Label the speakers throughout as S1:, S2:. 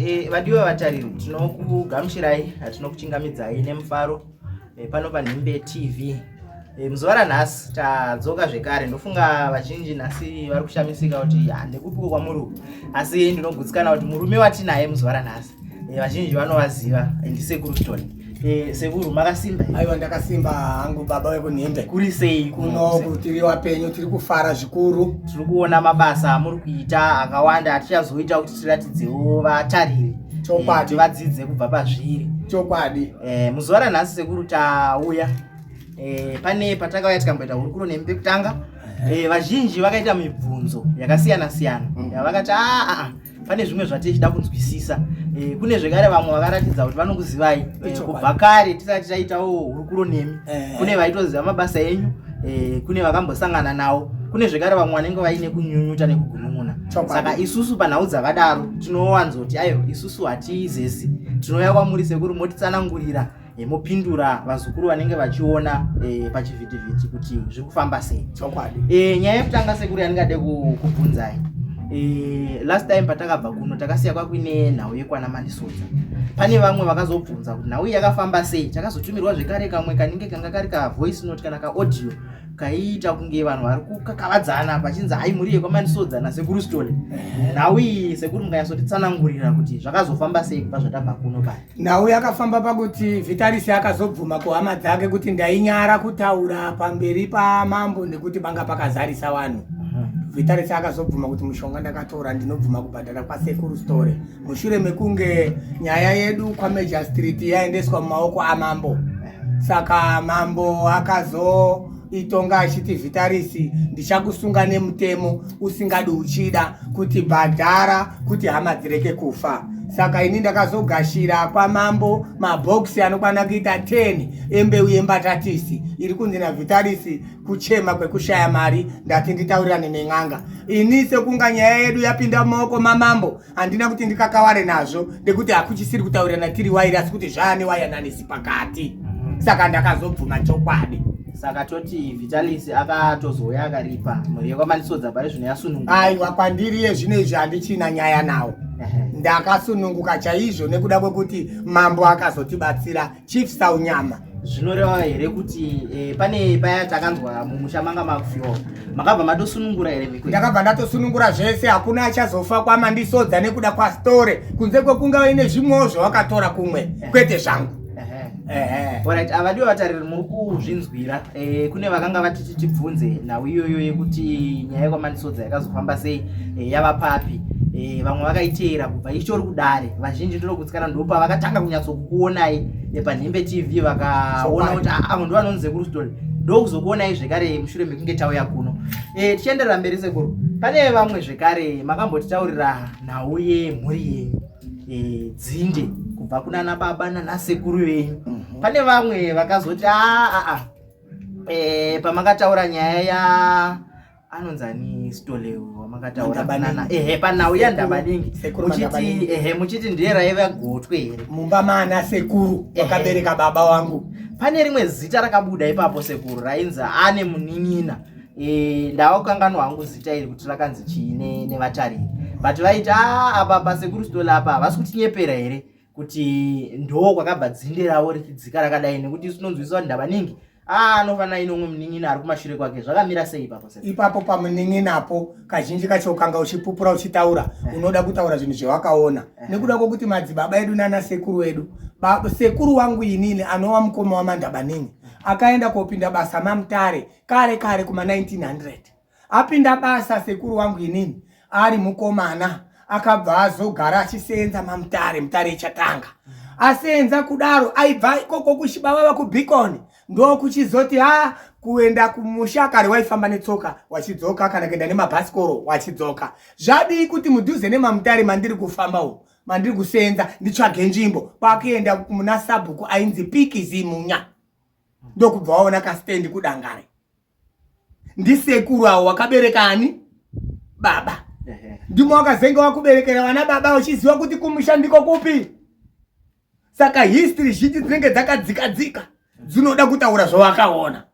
S1: E, vadiwa vatariri tinokugamuchirai tinokuchingamidzai nemufaro e, pano panhimbe tv e, muzuva ranhasi tadzoka zvekare ndofunga vazhinji nhasi vari kushamisika kuti handekupiko kwamuri uku asi ndinogutsikana kuti murume watinaye muzuva ranhasi e, vazhinji vanovaziva e, ndisekuru stone e, sekuru makasimba
S2: aiwa ndakasimba hangu baba vekunhimbe
S1: kuri sei
S2: kuno tiri wapenyu tiri kufara zvikuru
S1: tiri kuona mabasa amuri kuita akawanda atichazoita kuti tiratidzewo vatariri
S2: chokwadi
S1: eh, vadzidze kubva pazviri
S2: chokwadi
S1: eh, muzuva ranhasi sekuru tauya eh, pane patakauya tikamboita hurukuro nemi pekutanga eh, vazhinji vakaita mibvunzo yakasiyana siyana mm. yavakati aa ah, ah, ah, pane zvimwe zvatichida kunzwisisa e, kune zvekare vamwe vakaratidza kuti vanokuzivai e, kubva kare tisati taitawo hurukuro nemi eh. kune vaitoziva mabasa enyu e, kune vakambosangana nawo kune zvekare vamwe vanenge vaine kunyunyuta nekugunun'una saka isusu panhau dzakadaro tinowanzoti ayo isusu hatiizezi tinouya kwamuri sekuru motitsanangurira e, mopindura vazukuru vanenge vachiona e, pachivhitivhiti kuti zviri kufamba sei
S2: chokwadi
S1: e, nyaya yekutanga sekuru yandingade kubvunzai e, last time patakabva kuno takasiya kwakuine nhau yekwana mandisodza pane vamwe vakazobvunza kuti nhau iyi yakafamba sei takazotumirwa zvekare kamwe kanenge kanga kari kavoice note kana kaaudio kaiita kunge vanhu vari kukakavadzana pachinzi hai mhuri yekwamandisodza nasekuru stole nhau iyi sekuru mukanyatsotitsanangurira kuti zvakazofamba sei kubva zvatabva kuno paya
S2: Nhau yakafamba pakuti Vhitarisi akazobvuma kuhama dzake kuti ndainyara kutaura pamberi pamambo nekuti panga pakazarisa vanhu. Vhitarisi akazobvuma kuti mushonga ndakatora ndinobvuma kubhadhara kwasekuru Store mushure mekunge nyaya yedu kwaMajor Street yaendeswa mumaoko amambo. Saka mambo akazo itonga achiti Vhitarisi ndichakusunga nemutemo usingadi uchida kuti bhadhara kuti hama dzireke kufa saka ini ndakazogashira kwamambo mabhokisi anokwana kuita 10 embeu yembatatisi iri kunzi navhitarisi kuchema kwekushaya mari ndati nditaurirane nen'anga ini sekunga nyaya yedu yapinda mumaoko mamambo handina kuti ndikakaware nazvo nekuti hakuchisiri kutaurirana tiri wairi asi kuti zvaane wayananisi pakati saka ndakazobvuma chokwadi
S1: saka toti vitalis akatozouya akaripa mhuri yekwamandisodza pari zvino yasununguka
S2: aiwa kwandiri yezvino izvi handichina nyaya nawo ndakasununguka chaizvo nekuda kwekuti mambo akazotibatsira chief saunyama
S1: zvinoreva here kuti eh, pane paya takanzwa mumusha manga makufiwa makabva matosunungura here mhiko
S2: ndakabva ndatosunungura zvese hakuna achazofa kwamandisodza nekuda kwastore kunze kwekunge vaine zvimwewo zvawakatora kumwe eh. kwete zvangu
S1: Alright, avadiwa vatariri muri kuzvinzwira eh, kune vakanga vatiti tibvunze nhau iyoyo yekuti nyaya yekwamandisodza yakazofamba sei eh, yava papi eh, vamwe vakaiteera kubva ichitori kudare vazhinji ndinogutsikana ndopa vakatanga kunyatsokuonai eh, panhimbe tv vakaona kuti ah, avo ndovanonzi sekuru story ndokuzokuonai zvekare mushure mekunge tauya kuno eh, tichienderera mberi sekuru pane vamwe zvekare makambotitaurira nhau yemhuri yenyu e, dzinde kubva kunana baba nanasekuru venyu mm -hmm. pane vamwe vakazoti aa ah, ah, e, pamakataura nyaya ya anonzani stole wamakataura banana ehe panhau yandabaningi muchiti ehe muchiti ndiye raiva gotwe here
S2: mumba maana sekuru vakabereka baba wangu
S1: pane rimwe zita rakabuda ipapo sekuru rainzi ane munin'ina e, ndawakukanganwa hangu zita iri kuti rakanzi chii nevatariri but vaiti ah, apa pasekuru stole apa havasi kutinyepera here kuti ndo kwakabva dzinde ravo richidzika rakadai nekuti isu tinonzwisisa kuti ndavaningi ah, anofanira ine umwe munin'ina ari kumashure kwake zvakamira sei ipapo
S2: se ipapo pamunin'inapo kazhinji kacho ukanga uchipupura uchitaura eh. unoda kutaura zvinhu zvewakaona eh. nekuda kwokuti madzibaba edu nana sekuru edu sekuru wangu inini anova mukoma wamandabaningi akaenda kopinda basa mamutare kare kare kuma 1900 apinda basa sekuru wangu inini ari mukomana akabva azogara achiseenza mamutare mutare ichatanga aseenza kudaro aibva ikoko kuchibavava kubhikoni ndokuchizoti ha kuenda kumusha kare waifamba netsoka wachidzoka kana kuenda nemabhasikoro wachidzoka zvadii kuti mudhuze nemamutare mandiri kufamba umu mandiri kuseenza nditsvage nzvimbo kwakuenda muna sabhuku ainzi piki zimunya ndokubva waona kastendi kudangare ndisekuru avo wakabereka ani baba ndimo wakazenge wakuberekera vana baba uchiziva kuti kumusha ndiko kupi saka history zhinji dzinenge dzakadzika dzika dzinoda kutaura zvawakaona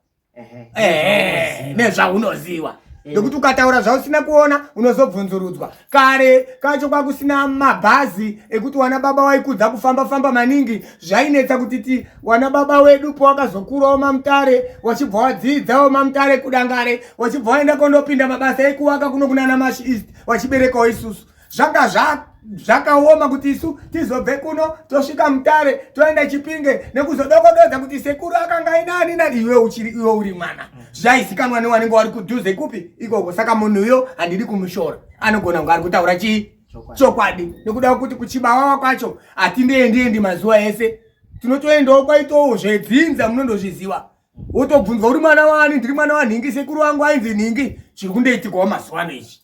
S2: nezvaunoziva. Nekuti ukataura zvausina kuona unozobvunzurudzwa. Kare kacho kwakusina mabhazi ekuti wana baba waikudza kufamba famba maningi, zvainetsa kuti ti wana baba wedu pawakazokurawo mamutare wachibva wadzidzawo mamutare kudangare wachibva waenda kondopinda mabasa ekuwaka kuno kunana Mash East wachiberekawo isusu. Zvanga zvakaoma kuti isu tizobve kuno tosvika Mutare toenda Chipinge nekuzodokododza kuti sekuru akanga ainani nani, iwe uchiri iwe uri mwana. Zvaizikanwa newanenge wari kudhuze kupi ikoko. Saka munhuyo handidi kumushora, anogona kunge ari kutaura chii chokwadi, nekuda kuti kuchibawawa kwacho hatindeendi mazuva ese, tinotoendawo kwaitowo zvedzinza, munondozviziva. Wotobvunzwa uri mwana wani? Ndiri mwana wanhingi, sekuru wangu ainzi nhingi. Zviri kundoitikawo mazuva ano izvi.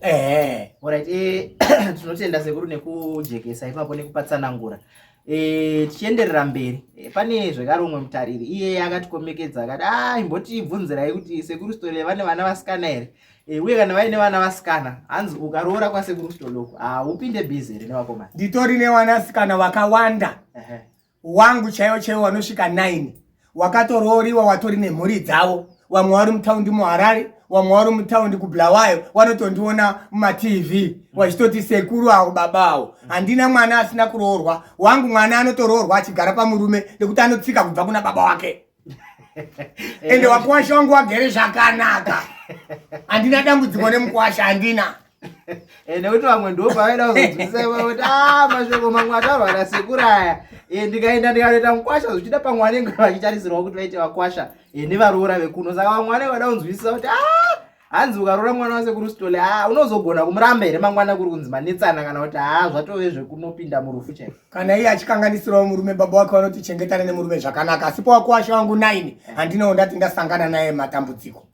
S1: Ehe. Alright, tinotenda sekuru nekujekesa ipapo nekupatsanangura. Tichienderera mberi, pane zvekare umwe mutariri iye akatikomekedza akati, ah, imbotibvunzirai kuti sekuru Sithole vane vana vasikana here? Uye kana vaine vana vasikana, hanzi ukaroora kwasekuru Sithole uku haupinde busy here nevakomana?
S2: Nditori nevanasikana vakawanda. Wangu chaiwo chaiwo wanosvika 9 wakatorooriwa, watori nemhuri dzavo. Vamwe vari mutaundi muHarare, vamwe vari mutaundi kuBulawayo, vanotondiona mumatv vachitoti sekuru avo baba avo. Handina mwana asina kuroorwa. Wangu mwana anotoroorwa achigara pamurume nekuti anotsika kubva kuna baba wake. Ende wakwasha wangu wagere zvakanaka, handina dambudziko nemukwasha, handina.
S1: Nekuti vamwe ndo pavaida kuzonzwisisa kuti ah, mashoko mamwe ataurwa nasekuru aya, ndikaenda ndikanoita mukwasha, zvichida pamwe vanenge vachitarisirwa kuti vaite vakwasha nevaroora vekuno. Saka vamwe vanenge vada kunzwisisa kuti ah, hanzi ukaroora mwana wasekuru Sithole, ah, unozogona kumuramba here mangwana kuri kunzi manetsana, kana kuti haa zvatove zvekunopinda murufu chaiko?
S2: Kana iye achikanganisirawo murume, baba wake vanoti chengetana nemurume zvakanaka. Asi pawakwasha wangu 9 handinawo ndati ndasangana naye matambudziko.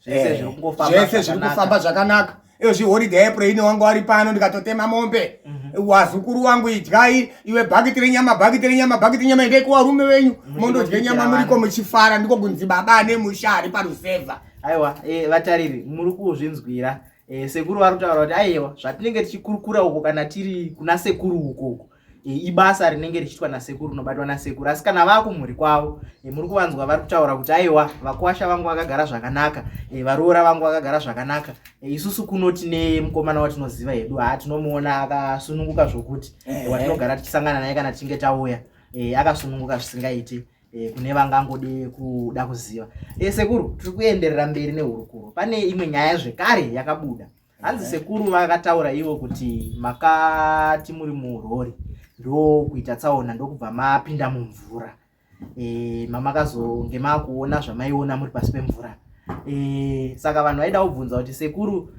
S1: Zvese zviri kungofamba
S2: zvese zviri kufamba zvakanaka. Iyo zviholiday April ine wangu wari pano, ndikatotema mombe. Wazukuru wangu idyai, iwe bhakiti renyama, bhakiti renyama, bhakiti renyama, endai kuvarume venyu mondodye nyama muriko muchifara. Ndiko kunzi baba ane musha ari paruzevha.
S1: Aiwa, vatariri muri kuzvinzwira. Sekuru vari kutaura kuti aiwa, zvatinenge tichikurukura uko kana tiri kuna sekuru uko uko ibasa rinenge richiitwa nasekuru, rinobatwa nasekuru, asi kana vakumhuri kwavo, muri kuvanzwa vari kutaura kuti aiwa, vakwasha vangu vakagara zvakanaka, varoora vangu vakagara zvakanaka. Isusu kuno tine mukomana watinoziva hedu, haa tinomuona akasununguka zvokuti, watinogara tichisangana naye kana tichinge tauya, akasununguka zvisingaiti. Kune vangangode kuda kuziva, sekuru, tiri kuenderera mberi nehurukuro. Pane imwe nyaya zvekare yakabuda, hanzi sekuru vakataura ivo kuti makati muri murori ndokuita tsaona, ndokubva mapinda mumvura, mamakazonge makuona zvamaiona muri pasi pemvura. Saka vanhu vaida kubvunza kuti sekuru,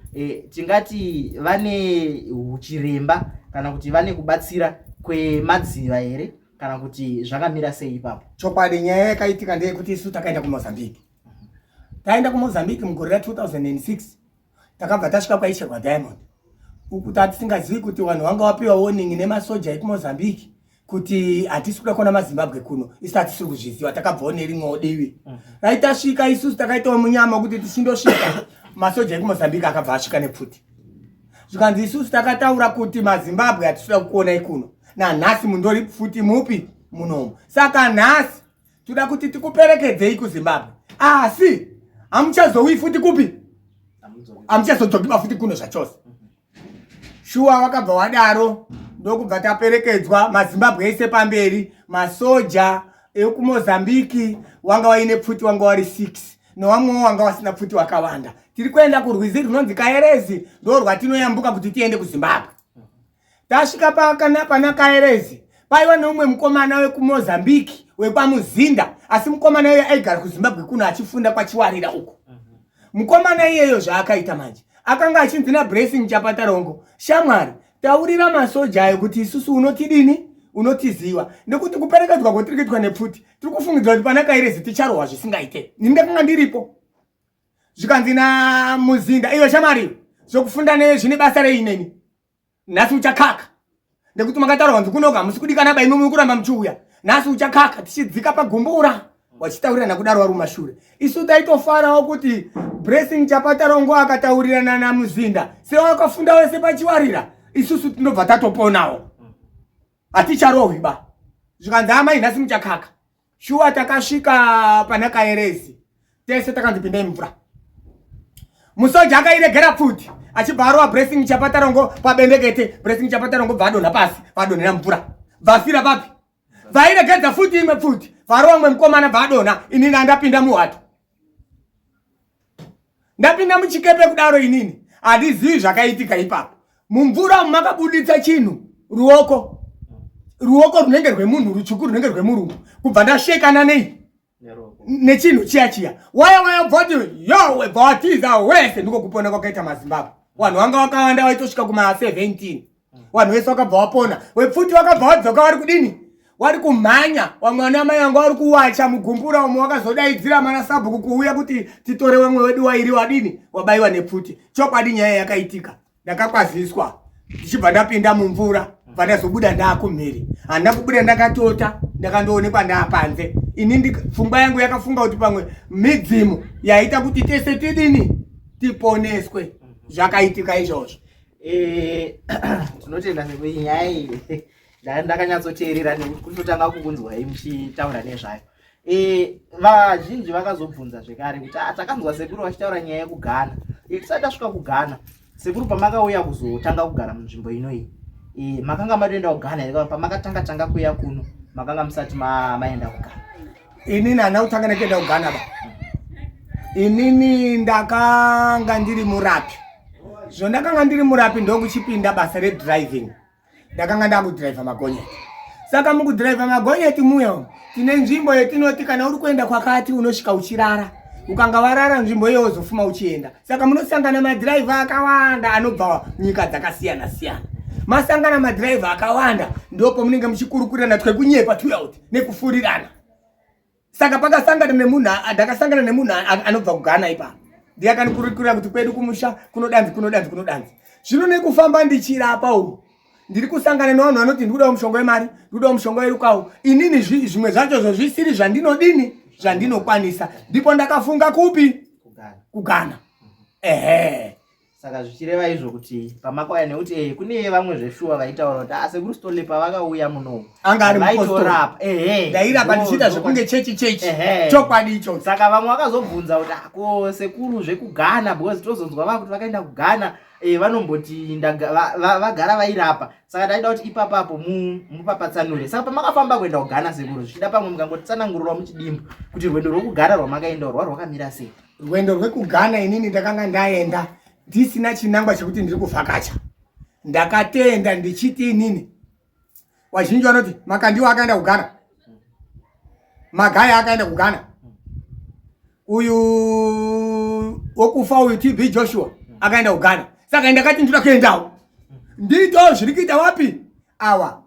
S1: tingati vane uchiremba kana kuti vane kubatsira kwemadziva here, kana kuti zvakamira sei ipapo?
S2: Chokwadi, nyaya yakaitika ndeyekuti isu takaenda kuMozambique. Taenda kuMozambique mugore ra2006, takabva tasvika kwaicherwa diamond uku. Tatisingazivi kuti vanhu vanga vapiwa warning nemasoja ekuMozambique kuti hatisi kuda kuona maZimbabwe kuno. Isu hatisiri kuzviziva, takabvawo nerimwewo divi. Raitasvika isusu takaitawo munyama kuti tichindosvika, masoja ekuMozambique akabva asvika nepfuti, zvikanzi isusu takataura kuti maZimbabwe hatisi kuda kukuonai kuno, nanhasi mundori pfuti mupi munomu, saka nhasi toda kuti tikuperekedzei kuZimbabwe, asi hamuchazowi futi kupi, hamuchazodzokiba futi kuno zvachose. Shuwa wakabva wadaro, ndokubva taperekedzwa maZimbabwe ese pamberi. Masoja ekuMozambiki wanga waine pfuti wanga wari 6, newamwewo wanga wasina pfuti wakawanda. Tiri kuenda kurwizi runonzi Kaerezi, ndo rwatinoyambuka kuti tiende kuZimbabwe. Tasvika pana Kaerezi, paiva neumwe mukomana wekuMozambiki wekwaMuzinda, asi mukomana iyeyo aigara kuZimbabwe kuno achifunda kwaChiwarira uko. Mukomana iyeyo zvaakaita manje, akanga achinzi naBlessing Chapatarongo, shamwari, taurira masoja ayo kuti isusu unotidini, unotiziva, nekuti kuperekedzwa kwatiri kuitwa nepfuti tiri kufungidzwa kuti pana Kairezi ticharohwa zvisingaite. Ini ndakanga ndiripo. Zvikanzi naMuzinda, iwe shamwari, zvokufunda nezvine basa rei neni? Nhasi uchakaka, nekuti makataura kunzi kunoka hamusi kudikana ba, imi muri kuramba muchiuya, nhasi uchakaka. Tichidzika pagumbura wachitaurirana kudaro vari mumashure, isu taitofarawo kuti Blessing Chapatarongo akataurirana naMuzinda sewakafunda wese paChiwarira, isusu tinobva tatoponawo, haticharohwi ba. Zvikanzi, amai, nhasi muchakaka. Shuwa takasvika pana Kaerezi tese takanzi pindai mvura. Musoja akairegera pfuti achibva arova Blessing Chapatarongo pabendekete. Blessing Chapatarongo bva adonha pasi, vadonhera mvura. Bvafira papi? Vairegedza futi imwe pfuti, varova mwe mukomana bva adonha. Inini andapinda muhwato. Ndapinda muchikepe kudaro inini handizivi zvakaitika ipapo. Mumvura umu makabuditsa chinhu, ruoko. Ruoko runenge rwemunhu, rutsvuku runenge rwemurungu. Kubva ndashekana nei? Nechinhu chiya chiya. Waya waya bvoti yowe bva watiza wese. Ndiko kupona kwakaita maZimbabwe. Vanhu vanga vakawanda vaitosvika kuma 17. Vanhu vese vakabva wapona. Wepfuti vakabva wadzoka vari kudini? Wari kumhanya. Vamwe vana mai vanga vari kuwacha mugumbura umo wakazodaidzira mana sabhuku kuuya kuti titore vamwe wedu wairi wadini wabaiwa nepfuti. Chokwadi nyaya yakaitika. Ndakakwaziswa ndichibva ndapinda mumvura, bva ndazobuda ndaakumhiri. Handina kubuda ndakatota, ndakandoonekwa ndaapanze. Ini pfungwa yangu yakafunga kuti pamwe midzimu yaita kuti tese tidini tiponeswe. Zvakaitika izvozvo.
S1: Tinotenda nyaya iyi ndakanyatsoteerera nekuti kutotanga kukunzwai muchitaura nezvayo. Vazhinji vakazobvunza zvekare kuti takanzwa sekuru vachitaura nyaya yekuGhana. Tisati tasvika kuGhana, sekuru pamakauya kuzotanga kugara munzvimbo ino iyi, makanga matoenda kuGhana here? Pamakatanga tanga kuuya kuno makanga musati maenda kuGhana?
S2: Inini handina kutanga nekuenda kuGhana ba. Inini ndakanga ndiri murapi. Zvondakanga ndiri murapi ndokuchipinda basa redriving. Ndakanga ndakudhiraivha magonyeti. Saka mukudhiraivha magonyeti muya tine nzvimbo yetinoti kana uri kuenda kwakati unosvika uchirara. Ukanga warara nzvimbo iyo wozofuma uchienda. Saka munosangana madhiraivha akawanda anobva nyika dzakasiyana siyana. Masangana madhiraivha akawanda ndipo munenge muchikurukurirana twekunyepa tuya kuti nekufurirana. Saka pakasangana nemunhu, ndakasangana nemunhu anobva kuGhana ipapo. Ndiye akandikurukurira kuti kwedu kumusha kunodanzi kunodanzi kunodanzi. Zvino nekufamba ndichirapa umu ndiri kusangana nevanhu vanoti ndikudawo mushonga wemari, ndikudawo mushonga werukawo. Inini zvimwe zvacho zvezvisiri zvandinodini zvandinokwanisa. Ndipo ndakafunga kupi? Kughana. Ehe.
S1: Saka zvichireva izvo kuti pamakauya nekuti kune vamwe zveshuwa vaitaura kuti sekuru Sithole pavakauya muno
S2: anga ari vaitorapa. Ehe, ndairapa ndichiita zvekunge chechi chechi. Chokwadi icho.
S1: Saka vamwe vakazobvunza kuti ko sekuru zvekuGhana, because tozonzwa vakuti vakaenda kuGhana, vanomboti vagara vairapa. Saka ndaida kuti ipapapo mupapatsanure. Saka pamakafamba kuenda kuGhana sekuru, zvichida pamwe mukangotsanangurira muchidimbu kuti rwendo rwekuGhana rwamakaenda rwa rwakamira sei?
S2: Rwendo rwekuGhana inini ndakanga ndaenda ndisina chinangwa chekuti ndiri kuvhakacha. Ndakatenda ndichiti inini vazhinji vanoti Makandiwa akaenda kuGhana, Magaya akaenda kuGhana, uyu wokufa uyu TB Joshua akaenda kuGhana. Saka ndakati ndinoda kuendawo, ndito zviri kuita wapi awa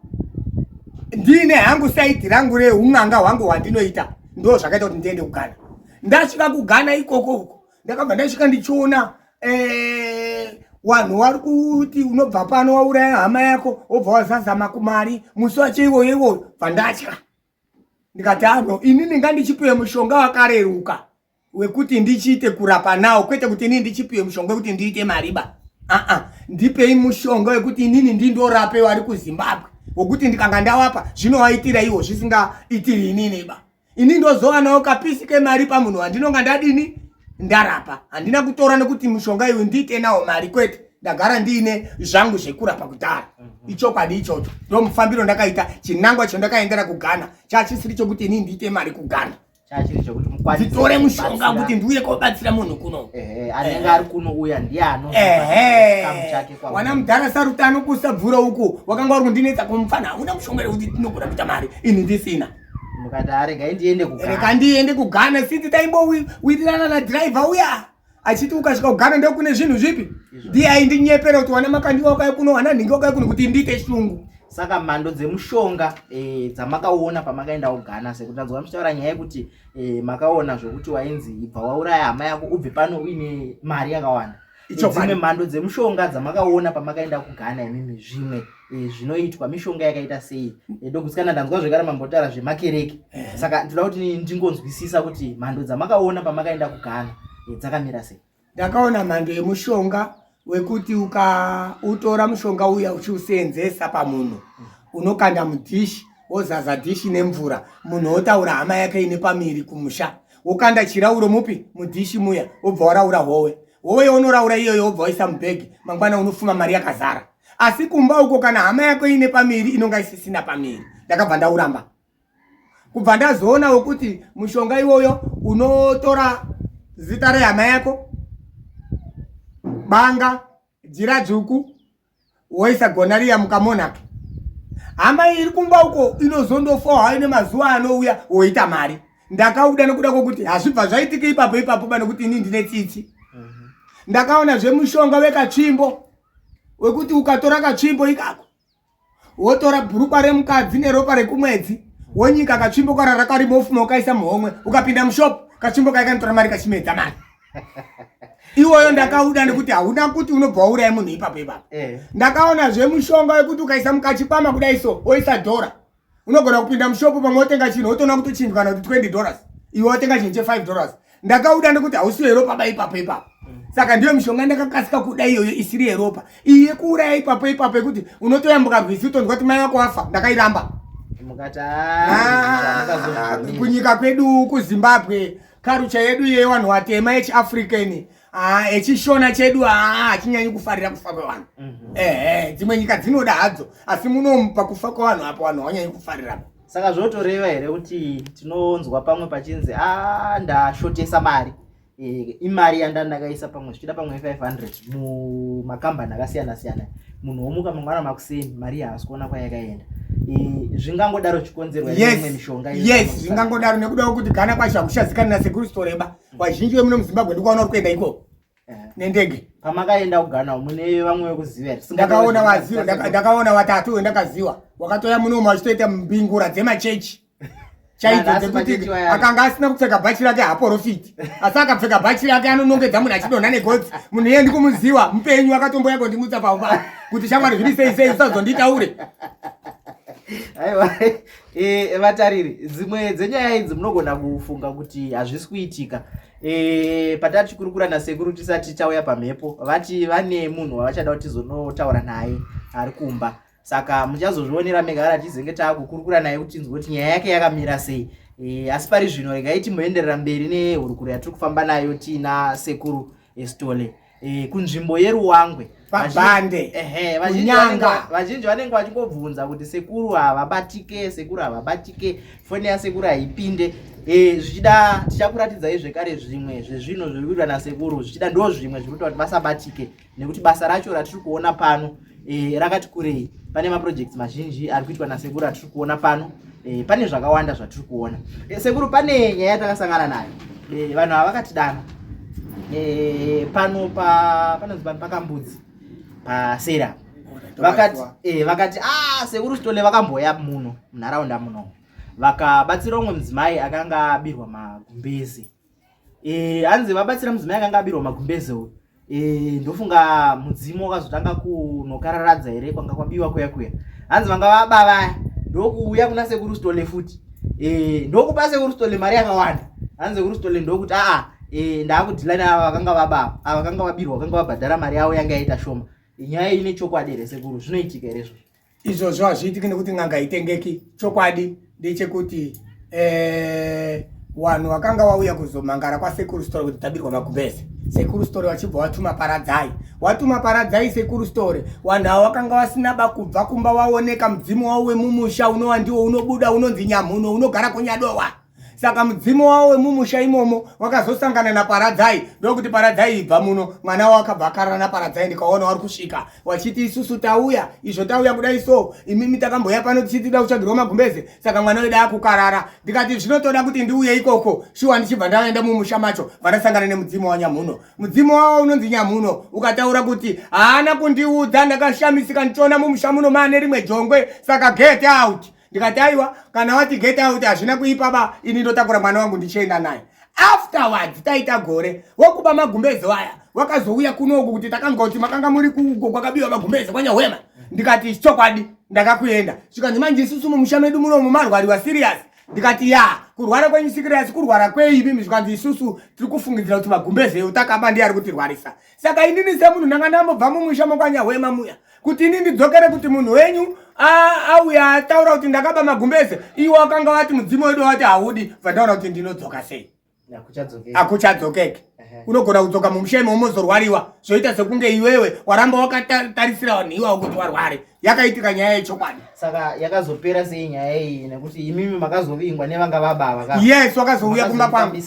S2: ndine hangu saidi rangu reun'anga hwangu hwandinoita. Ndo zvakaita kuti ndiende kuGhana. Ndasvika kuGhana ikoko uko ndakabva ndasvika ndichiona vanhu vari kuti unobva pano wauraya hama yako wobva wazazama kumari musi wacho iwoyo iwoyo. Bva ndatya ndikati ano inini ngandichipiwe mushonga wakareruka wekuti ndichiite kurapa nawo, kwete kuti inini ndichipiwe mushonga wekuti ndiite mariba. Ndipei mushonga wekuti inini ndindorape vari kuZimbabwe, wekuti ndikanga ndawapa zvinovaitira iwo zvisingaitiri inini ba. Ini ndozowanawo kapisi kemari pamunhu wandinonga ndadini ndarapa. Handina kutora nekuti mushonga iyu ndiite nawo mari, kwete. Ndagara ndiine zvangu zvekurapa kudhara. Ichokwadi ichocho. Ndo mufambiro ndakaita. Chinangwa chandakaendera kuGhana chachisiri chokuti inini ndiite mari kuGhana,
S1: chachiri chokuti mukwanise
S2: nditore mushonga kuti ndiuye kobatsira munhu kuno.
S1: Ehe, anenge ari kuno uya ndiye anochikamu chake
S2: kwa wana mudhara Sarutano kusabvura uku wakanga uri kundinetsa kumufana, hauna mushonga wekuti tinogona kuita mari ini ndisina.
S1: Mukati aregai ndiende kuGhana.
S2: Rega ndiende kuGhana. Siti taimbowirirana nadhiraivha uya achiti ukasvika kuGhana ndokune zvinhu zvipi. Ndiye aindinyepera kuti wana Makandiwa wakauya kuno, wana nhingi wakauya kuno, kuti ndiite shungu.
S1: Saka mhando dzemushonga dzamakaona pamakaenda kuGhana, sekuti tanzwa muchitaura nyaya yekuti makaona zvokuti wainzi ibva wauraya hama yako ubve pano uine mari yakawanda. Dzimwe mhando dzemushonga dzamakaona pamakaenda kuGhana imimi, zvimwe zvinoitwa mishonga yakaita sei? Ndogutsikana ndanzwa zvekare mambotaura zvemakereke. Saka ndinoda kuti ndingonzwisisa kuti mhando dzamakaona pamakaenda kuGhana dzakamira sei?
S2: Ndakaona mhando yemushonga wekuti ukautora mushonga uya uchiuseenzesa pamunhu, unokanda mudhishi, wozaza dhishi nemvura, munhu otaura hama yake ine pamiri kumusha, wokanda chirauro mupi mudhishi muya, wobva waraura howe. Wouya unoraura iyoyo wobva waisa mubhegi, mangwana unofuma mari yakazara. Asi kumba uko kana hama yako ine pamiri inonga isisina pamiri. Ndakabva ndauramba. Kubva ndazoonawo kuti mushonga iwoyo unotora zita rehama yako, banga, jira dzvuku, woisa gona riya mukamonaki. Hama iri kumba uko inozondofawo hayo nemazuva anouya woita mari. Ndakauda nekuda kwokuti hazvibva zvaitika ipapo ipapo ba nekuti ini ndine tsitsi. Ndakaona zvemushonga wekatsvimbo wekuti ukatora katsvimbo ikako wotora bhurukwa remukadzi neropa rekumwedzi wonyika katsvimbo karara karimo wofuma ukaisa muhomwe ukapinda mushop katsvimbo kai kanotora mari kachimedza mari iwoyo. Ndakauda nekuti hauna kuti unobva wauraya munhu ipapo ipapo. Ndakaona zvemushonga wekuti ukaisa mukachikwama kudai so woisa dhora, unogona kupinda mushopu pamwe wotenga chinhu wotoona kutochinjwa kana kuti $20 iwe watenga chinhu che$5. Ndakauda nekuti hausi weropa ba ipapo ipapo. Saka ndiyo mishonga ndakakasika kuda iyoyo isiri yeropa, iyi yekuuraya ipapo ipapo yekuti unotoyambuka rwizi utonzwa kuti mai vako wafa, ndakairamba.
S1: Mukati
S2: Ah, kunyika kwedu kuZimbabwe, karucha yedu yevanhu vatema yechiAfrican, ah, echishona chedu, ah, hachinyanyi kufarira kufa kwevanhu. Ehe, dzimwe nyika dzinoda hadzo, asi munomu pakufa kwevanhu apo vanhu havanyanyi kufarira.
S1: Saka zvotoreva here kuti tinonzwa pamwe pachinzi a ndashotesa mari, imari yanda ndakaisa pamwe zvichida pamwe 500 mumakambani akasiyana siyana, munhu womuka mangwana makuseni mari haasi kuona kwayakaenda? Zvingangodaro chikonzerwa
S2: neimwe mishonga? Yes, zvingangodaro nekuda kwekuti Ghana kwacho hakuchazikani nasekuru Sitoreba. Vazhinji vemuno muZimbabwe ndikuona uri kuenda ikoko nendege.
S1: Pamakaenda kuGhana mune vamwe vekuziva here?
S2: Ndakaona vaziva, ndakaona watatu wendakaziwa wakatoya munomu vachitoita mbingura dzemachechi chaidzo
S1: Nanhasi
S2: dzekuti
S1: machechi wayari.
S2: Akanga asina kupfeka bhachi rake haporofiti, asi akapfeka bhachi rake anonongedza munhu achidonha negotsi. Munhu iye ndikumuziwa mupenyu, akatomboya kondimutsa paupa kuti shamwari zviri sei sei, usazonditaure.
S1: Aiwa, vatariri, dzimwe dzenyaya idzi munogona kufunga kuti hazvisi kuitika. Patati tichikurukura nasekuru tisati tauya pamhepo, vati vane munhu wavachada kuti tizonotaura naye ari kumba, saka muchazozvionera mega kana tizenge taakukurukura naye kuti tinzwe kuti nyaya yake yakamira sei. Asi pari zvino regai timboenderera mberi nehurukuro yatiri kufamba nayo tiina sekuru Sithole kunzvimbo yeRuwangwe.
S2: Pabhande.
S1: Ehe,
S2: Kunyanga.
S1: Vazhinji vanenge vachingobvunza kuti sekuru havabatike, sekuru havabatike, foni yasekuru haipinde. Zvichida tichakuratidzai zvekare zvimwe zvezvinhu zviri kuitwa nasekuru, zvichida ndo zvimwe zviri kuita kuti vasabatike, nekuti basa racho ratiri kuona pano rakati kurei. Pane maprojects mazhinji ari kuitwa nasekuru atiri kuona pano. Pane zvakawanda zvatiri kuona. Sekuru, pane nyaya yatakasangana nayo. Vanhu ava vakatidana pano pa panonzi pano paKambudzi pasera, vakati ah, sekuru Sithole vakamboya muno munharaunda muno vakabatsira umwe mudzimai akanga abirwa magumbezi. Hanzi vabatsira mudzimai akanga abirwa magumbezi uyu, ndofunga mudzimu wakazotanga kunokararadza here kwanga kwabiwa kuya kuya. Hanzi vanga vaba vaya ndokuuya kuna sekuru Sithole futi, ndokupa sekuru Sithole mari yakawanda. Hanzi sekuru Sithole ndokuti aa, ndaakudhila neava vakanga vaba, ava vakanga vabirwa vakanga vabhadhara mari yavo yanga yaita shoma. Nyaya iyi ine chokwadi here sekuru? Zvinoitika here izvozvo?
S2: Izvozvo hazviitiki nekuti n'anga haitengeki. Chokwadi ndechekuti vanhu vakanga vauya kuzomangara kwasekuru Sithole kuti tabirwa magumbeze, sekuru Sithole vachibva watuma Paradzai. Watuma Paradzai, sekuru Sithole, vanhu ava vakanga vasina ba kubva kumba waoneka mudzimu wavo wemumusha unova ndiwo unobuda unonzi Nyamhuno unogara kunyadowa. Saka mudzimu wavo wemumusha imomo wakazosangana naParadzai ndokuti, "Paradzai, ibva muno." Mwana wavo akabva akarara naParadzai. Ndikaona wari kusvika wachiti, "Isusu tauya izvo, tauya kudai so, imimi takamboya pano tichiti toda kutsvagirwa magumbeze, saka mwana wedu akukarara." Ndikati zvinotoda kuti ndiuye ikoko shuwa. Ndichibva ndaenda mumusha macho, vandasangana nemudzimu waNyamhuno. Mudzimu wavo unonzi Nyamhuno ukataura kuti haana kundiudza. Ndakashamisika ndichiona mumusha muno maane rimwe jongwe, saka get out. Ndikati aiwa, kana wati get out hazvina kuipa ba, ini ndotakura mwana wangu ndichienda naye. Afterwards taita gore, wokuba magumbezo aya wakazouya kunoku kuti takanzwa kuti makanga muri kuuko kwakabiwa magumbeze kwaNyahwema. Ndikati chokwadi ndakakuenda. Zvikanzi manje isusu mumusha medu munomu marwariwa serious. Ndikati ya, kurwara kwenyu serious kurwara kwei imimi? Zvikanzi isusu tiri kufungidzira kuti magumbeze utakaba ndiye ari kutirwarisa. Saka inini semunhu ndanga ndambobva mumusha mokwaNyahwema muya, kuti ini ndidzokere kuti munhu wenyu auya ataura kuti ndakaba magumbeze, iwo akanga wati mudzimu wedu wati haudi, bva ndaona kuti ndinodzoka sei? Hakuchadzokeki. Unogona kudzoka mumusha imomo mozorwariwa, zvoita sekunge iwewe waramba wakatarisira vanhu iwawo kuti warware. Yakaitika nyaya yechokwadi.
S1: Saka yakazopera sei nyaya iyi, nekuti imimi makazovingwa nevanga vabava ka?
S2: Yes, wakazouya kumba kwangu,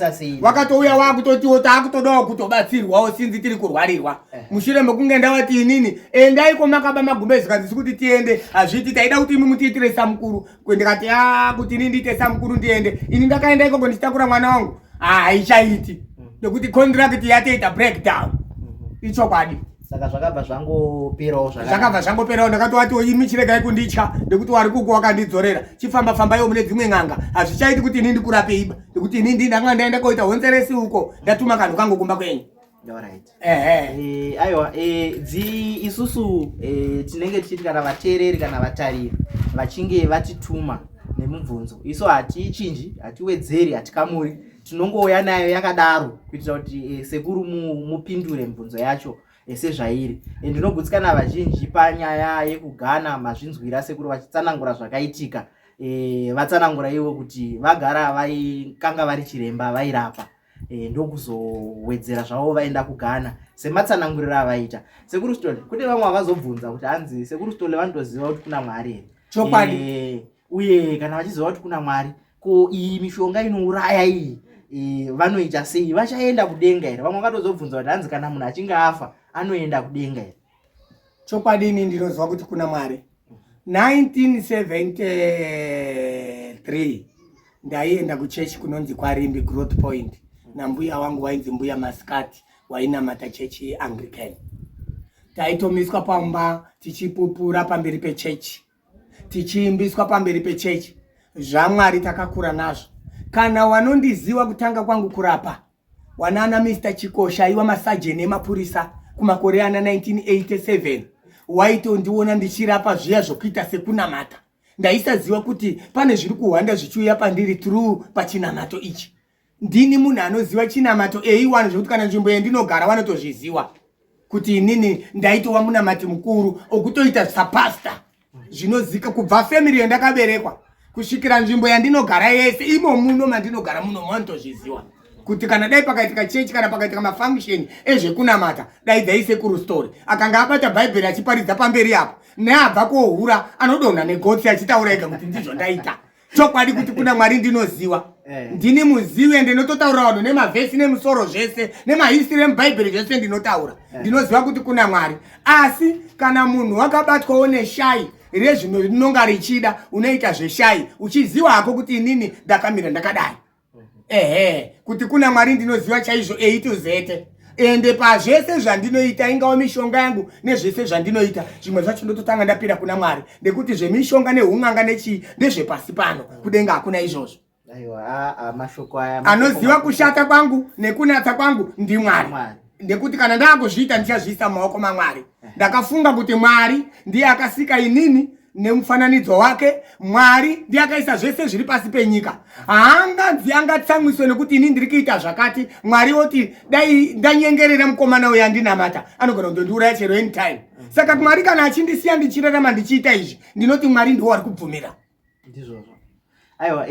S2: wakatouya wakutotiwo taakutodawo kutobatsirwawo sinzi tiri kurwarirwa. Mushure mekunge ndavati inini endai komakaba magumbezi, kanzi kuti tiende hazviiti, taida kuti imi mutiitire samukuru. Ndikati a kuti ini ndiite samukuru ndiende ini. Ndakaenda ikoko ndichitakura mwana wangu, haichaiti nekuti contract yatoita breakdown. Ichokwadi.
S1: Saka zvakabva zvangoperawo?
S2: Zvakabva zvangoperawo. Ndakatovatiwo imi chiregai kunditya nekuti wari kuko wakandidzorera, chifamba fambaiwo mune dzimwe n'anga, hazvichaiti kuti ini ndikurape iba, nekuti ini ndanga ndaenda koita honzeresi uko, ndatuma kanhu kangu kumba kwenyu.
S1: Alright. Ehe. Aiwa, dzi isusu tinenge tichiti kana vateereri kana vatariri vachinge vatituma nemubvunzo, isu hatichinji, hatiwedzeri, hatikamuri, tinongouya nayo yakadaro kuitira kuti sekuru mupindure mibvunzo yacho sezvairi. Ndinogutsikana vazhinji panyaya yekugana mazvinzwira sekuru vachitsanangura zvakaitika. Vatsanangura ivo kuti vagara vaikanga vari chiremba vairapa, ndokuzowedzera zvavo vaenda kuGhana sematsananguriro avaita sekuru Stole. Kune vamwe vakazobvunza kuti hanzi sekuru Stole vanotoziva kuti kuna Mwari here?
S2: Chokwadi.
S1: Uye kana vachiziva kuti kuna Mwari, ko iyi mishonga inouraya iyi vanoita sei? Vachaenda kudenga here? Vamwe vakatozobvunza kuti hanzi kana munhu achinge afa anoenda kudenga here?
S2: Chokwadi, ini ndinoziva kuti kuna Mwari. 1973 ndaienda kuchechi kunonzi kwaRimbi Growth Point nambuya wangu wainzi Mbuya Masikati, wainamata chechi yeAnglican. Taitomiswa pamba tichipupura pamberi pechechi, tichiimbiswa pamberi pechechi. ZvaMwari takakura nazvo. Kana wanondiziva kutanga kwangu kurapa, wanana Mr Chikosha aiwa masajeni emapurisa kumakore ana 1987, waitondiona ndichirapa zviya zvokuita sekunamata. Ndaisaziva kuti pane zviri kuhwanda zvichiuya pandiri through pachinamato ichi. Ndini munhu anoziva chinamato eiwana zvekuti kana nzvimbo yandinogara vanotozviziva kuti inini ndaitova munamati mukuru okutoita sapasta zvinozika kubva family yandakaberekwa kusvikira nzvimbo yandinogara yese. Imo muno mandinogara muno vanotozviziva kuti kana dai pakaitika chechi kana pakaitika mafunction ezvekunamata, daidzai sekuru Story. Akanga abata Bhaibheri achiparidza pamberi apo, neabva kohura anodonha negotsi achitaura ega kuti ndizvo ndaita. Chokwadi kuti kuna Mwari ndinoziva. Ndini muzivi, ende ndinototaura vanhu nemavhesi nemusoro zvese nemahistory emubhaibheri zvese ndinotaura. Ndinoziva kuti kuna Mwari, asi kana munhu wakabatwawo neshai rezvino rinonga richida, unoita zveshai uchiziva hako kuti inini ndakamira ndakadai. Ehe, kuti kuna Mwari ndinoziva chaizvo A to Z. Ende pazvese zvandinoita, ingawo mishonga yangu nezvese zvandinoita, zvimwe zvacho ndototanga ndapira kuna Mwari, nekuti zvemishonga neun'anga nechii ndezvepasi pano, kudenga hakuna izvozvo.
S1: Aiwa, mashoko aya
S2: Anoziva kushata kwangu nekunatsa kwangu ndiMwari.
S1: Mwari.
S2: Ndekuti kana ndaakuzviita ndichazviisa mumaoko maMwari. Ndakafunga kuti Mwari ndiye akasika inini nemufananidzo wake. Mwari ndiye akaisa zvese zviri pasi penyika. Haanganzi angatsamwiswe nekuti ini ndiri kuita zvakati. Mwari oti dai ndanyengerera mukomana uyo andinamata, anogona kundondiuraya chero anytime. Saka Mwari kana achindisiya ndichirarama ndichiita izvi, ndinoti Mwari ndiwo ari kubvumira.
S1: Ndizvozvo. Aiwa,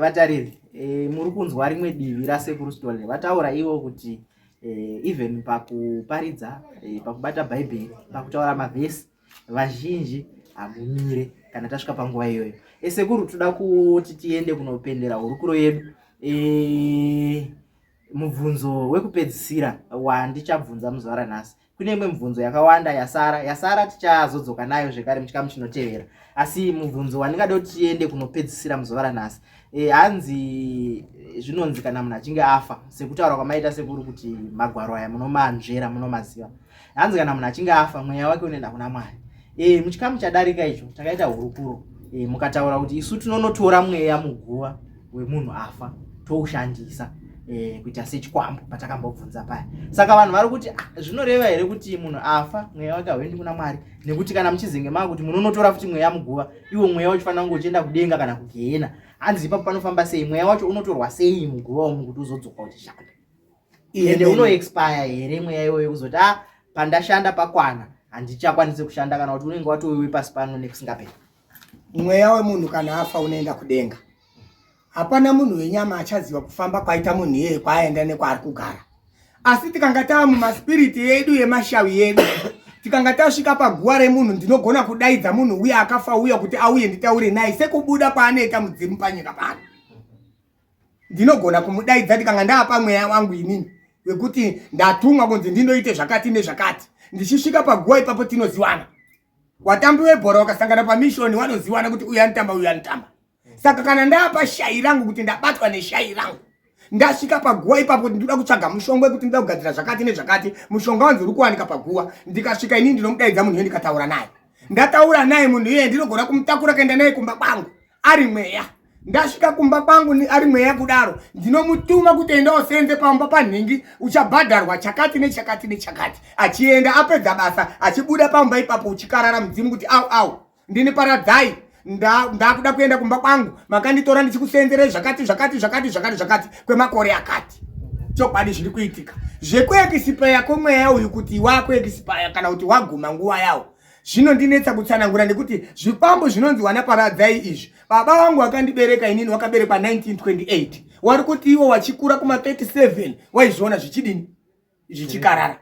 S1: vatariri, muri kunzwa rimwe divi rasekuru Stole vataura ivo kuti even pakuparidza, pakubata Bhaibheri, pakutaura mavhesi, vazhinji hamumire kana tasvika panguva iyoyo. Sekuru, toda kuti tiende kunopendera hurukuro yedu. Mubvunzo wekupedzisira wandichabvunza muzuva ranhasi, kune imwe mibvunzo yakawanda yasara yasara, tichazodzoka nayo zvekare muchikamu chinotevera, asi mubvunzo wandingada kuti tiende kunopedzisira muzuva ranhasi, hanzi zvinonzi kana munhu achinge afa, sekutaura kwamaita sekuru kuti magwaro aya munomanzvera, munomaziva, hanzi kana munhu achinge afa mweya wake unoenda kuna Mwari. Muchikamu chadarika icho takaita hurukuro, mukataura kuti isu tinonotora mweya muguva wemunhu afa toushandisa kuita sechikwambo patakambobvunza paya. Saka vanhu vari kuti, ah, zvinoreva here kuti munhu afa mweya wake hauendi kuna Mwari, nekuti kana muchizenge maa kuti munonotora futi mweya muguva, iwo mweya uchifanira kunge uchienda kudenga kana kugehena? Hanzi ipapo panofamba sei? Mweya wacho unotorwa sei muguva umu kuti uzodzoka uchishanda? Ende unoexpire here mweya iwoyo, kuzoti a pandashanda pakwana, handichakwanisi kushanda, kana kuti unenge watowewe pasi pano nekusingaperi?
S2: Mweya wemunhu kana afa unoenda kudenga. Hapana munhu wenyama achaziva kufamba kwaita munhu iyeye, kwaaenda nekwaari kugara. Asi tikanga tava mumaspiriti edu yemashawi yedu, tikanga tasvika paguwa remunhu, ndinogona kudaidza munhu uya akafa uya kuti auye nditaure naye sekubuda kwaanoita mudzimu panyika pano. Ndinogona kumudaidza tikanga ndaapa mweya wangu inini wekuti ndatumwa kunzi ndindoite zvakati nezvakati. Ndichisvika paguwa ipapo tinoziwana. Watambi webhora wakasangana pamishoni wanoziwana kuti uyu anotamba, uyu anotamba. Saka kana ndapa shayi rangu kuti ndabatwa neshayi rangu, ndasvika paguwa ipapo kuti ndinoda kutsvaga mushonga wekuti ndinoda kugadzira zvakati nezvakati, mushonga wanzi uri kuwanika paguwa, ndikasvika inini ndinomudaidza munhu iye ndikataura naye. Ndataura naye munhu iye ndinogona kumutakura kuenda naye kumba kwangu ari mweya. Ndasvika kumba kwangu ari mweya kudaro, ndinomutuma kuti enda usenze pamba panhingi, uchabhadharwa chakati nechakati nechakati. Achienda apedza basa, achibuda pamba ipapo uchikarara mudzimu kuti au au, ndini Paradzai, ndakuda kuenda kumba kwangu, makanditora ndichikusenzerei zvakati zvakati zvakati zvakati zvakati kwemakore akati. Chokwadi zviri kuitika zvekuekisipaya kwemweya uyu kuti wakuekisipaya kana kuti waguma nguva yawo, zvinondinetsa kutsanangura nekuti zvikwambo zvinonzi wana Paradzai izvi, baba vangu vakandibereka inini wakaberekwa 1928, wari kuti iwo wachikura kuma 37 waizviona zvichidini, zvichikarara.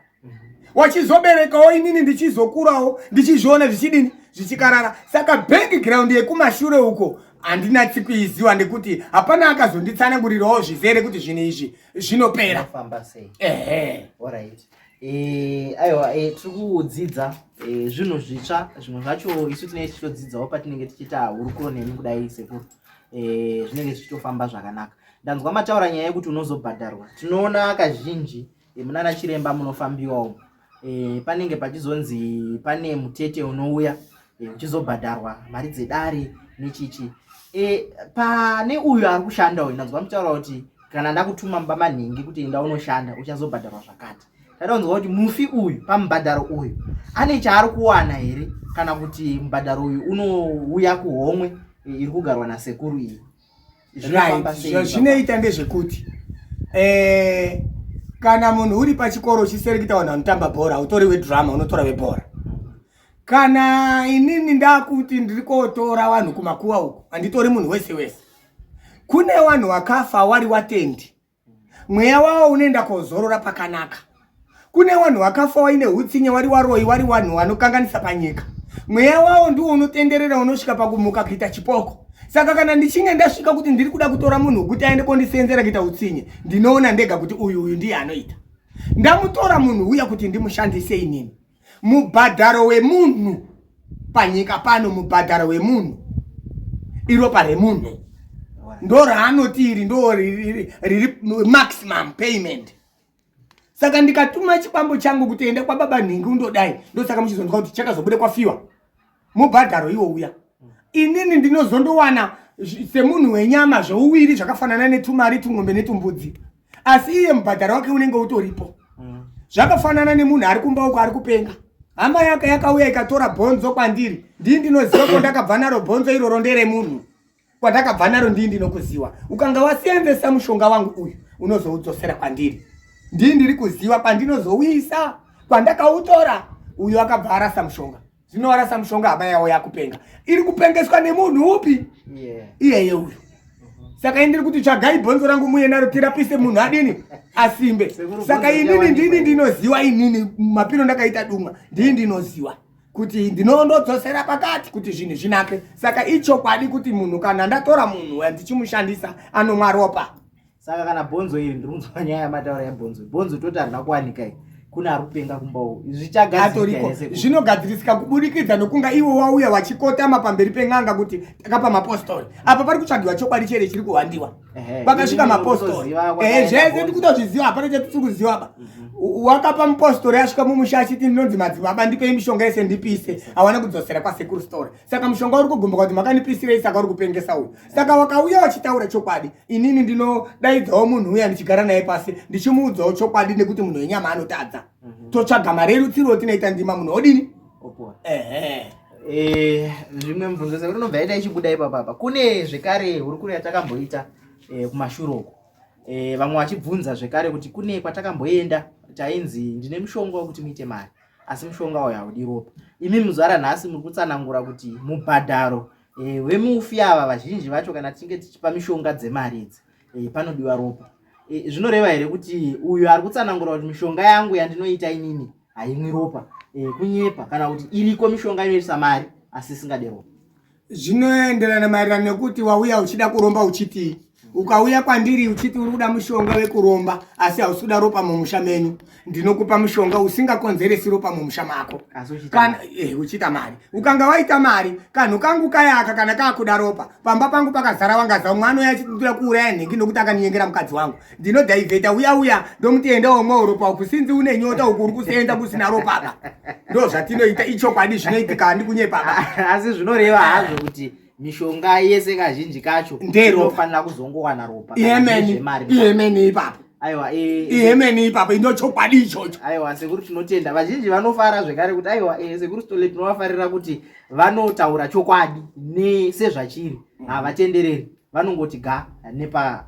S2: Wachizoberekawo inini ndichizokurawo ndichizviona zvichidini, zvichikarara. Saka background yekumashure uko handinatsi kuiziwa nekuti hapana akazonditsanangurirawo zvizere kuti zvinhu izvi zvinopera.
S1: Zvinofamba sei.
S2: Ehe.
S1: Alright. Aiwa, tiri kudzidza zvinhu zvitsva, zvimwe zvacho isu tinenge tichitodzidzawo patinenge tichiita hurukuro nemi kudai sekuru. Zvinenge zvichitofamba zvakanaka. Ndanzwa mataura nyaya yekuti unozobhadharwa. Tinoona kazhinji munana chiremba munofambiwa umu, panenge pachizonzi pane mutete unouya uchizobhadharwa mari dzedare nechichi. Pane uyu ari kushanda uyu, ndanzwa mutaura kuti kana ndakutuma mumba manhingi kuti enda unoshanda uchazobhadharwa zvakati. Tadakunzwa kuti mufi uyu pamubhadharo uyu ane chaari kuwana here, kana kuti mubhadharo uyu unouya kuhomwe iri kugarwa nasekuru iyi?
S2: Right, zvazvinoita ndezvekuti kana munhu uri pachikoro uchiserekita vanhu vanotamba bhora, hautori wedrama, unotora webhora. Kana inini ndakuti ndiri kotora vanhu kumakuva uku, handitori munhu wese wese. Kune vanhu vakafa wari watendi, mweya wavo unoenda kozorora pakanaka. Kune vanhu vakafa waine hutsinye, wari waroyi, wari vanhu vanokanganisa panyika, mweya wavo ndiwo unotenderera unosvika pakumuka kuita chipoko. Saka kana ndichinge ndasvika kuti ndiri kuda kutora munhu wekuti aende kondisenzera kuita utsinye, ndinoona ndega kuti uyu uyu ndiye anoita. Ndamutora munhu uya kuti ndimushandise inini. Mubhadharo wemunhu panyika pano, mubhadharo wemunhu iropa remunhu, ndo raanoti iri ndo riri maximum payment. Saka ndikatuma chikwambo changu kuti enda kwababa nhingi undodai, ndosaka muchizonzwa kuti chakazobuda kwafiwa mubhadharo iwo uya. Inini ndinozondowana semunhu wenyama zvouwiri zvakafanana netumari, tungombe netumbudzi, asi iye mubhadharo wake unenge utoripo. Zvakafanana nemunhu ari kumba uko ari kupenga, hama yake yakauya ikatora bhonzo kwandiri, ndii ndinoziva kwandakabva naro bhonzo iroro, nderemunhu kwandakabva naro, ndii ndinokuziwa. Ukanga wasenzesa mushonga wangu uyu unozoudzosera kwandiri, ndii ndiri kuziva kwandinozouisa, kwandakautora. Uyu akabva arasa mushonga, zvino arasa mushonga, hama yawo yakupenga, iri kupengeswa nemunhu upi? Iyeye uyu. Saka indiri kuti tsvagai bhonzo rangu muye naro tirapise munhu adini, asimbe. Saka inini ndini ndinoziwa, inini mapiro ndakaita dumwa, ndini ndinoziwa kuti ndinondodzosera pakati kuti zvinhu zvinake. Saka ichokwadi kuti munhu kana ndatora munhu ndichimushandisa anomwa ropa.
S1: Saka kana bhonzo iri, ndiri kunzwa nyaya yamataura yebhonzo, bhonzo toti harina kuwanika iyi, kune ari kupenga kumba uku,
S2: zvichagadzirisika? Zvinogadzirisika kuburikidza nokunga iwo wauya wachikotama pamberi pen'anga kuti takapa mapostori. Apa pari kutsvagiwa chokwadi chere chiri kuhwandiwa. Pakasvika mapostori, zvese ndikutozviziva, hapana chatiri kuziva ba. Wakapa mupostori asvika mumusha achiti ndinonzi madzibaba, ndipei mishonga yese ndipise, hawana kudzosera kwasekuru story. Saka mushonga uri kugumbuka kuti makandipisirei, saka uri kupengesa uyu. Saka wakauya wachitaura chokwadi, inini ndinodaidzawo munhu uya ndichigara naye pasi ndichimuudzawo chokwadi, nekuti munhu wenyama anotadza. Totsvaga marerutsiro tinoita ndima, munhu odini?
S1: Ehe. Zvimwe mubvunzo sekuru inobva yaita ichibuda ipapapa, kune zvekare hurukuro yatakamboita kumashure uko, vamwe vachibvunza zvekare kuti kune kwatakamboenda tainzi ndine mushonga wekuti muite mari, asi mushonga uyu haudi ropa. Imi muzvara nhasi muri kutsanangura kuti mubhadharo wemufi ava, vazhinji vacho kana tichinge tichipa mishonga dzemari idzi, panodiwa ropa. Zvinoreva here kuti uyu ari kutsanangura kuti mishonga yangu yandinoita inini haimwi ropa, kunyepa, kana kuti iriko mishonga inoitisa mari asi isingade ropa?
S2: Zvinoenderana maererano nekuti wauya uchida kuromba uchitii. Ukauya kwandiri uchiti uri kuda mushonga wekuromba asi hausi kuda ropa mumusha menyu, ndinokupa mushonga usingakonzeresi ropa mumusha mako. Kana uchiita mari, ukanga waita mari, kanhu kangu kayaka kana kakuda ropa, pamba pangu pakazara wangaza umwe anouya achitindura kuuraya nhingi nokuti akaninyengera mukadzi wangu, ndinodhaivheta uya uya ndomuti enda womwewo ropa uku, sinzi une nyota uku uri kuseenda kusina ropa apa. Ndo zvatinoita, ichokwadi zvinoitika, handi kunyepa
S1: apa. Asi zvinoreva hazvo kuti mishonga yese kazhinji kacho inofanira kuzongowana ropa.
S2: Ihemeni ipapo.
S1: Aiwa,
S2: ihemeni ipapo, inochokwadi ichocho.
S1: Aiwa sekuru, tinotenda. Vazhinji vanofara zvekare kuti aiwa, sekuru Sithole tinovafarira kuti vanotaura chokwadi sezvachiri, havatendereri, vanongoti ga nepa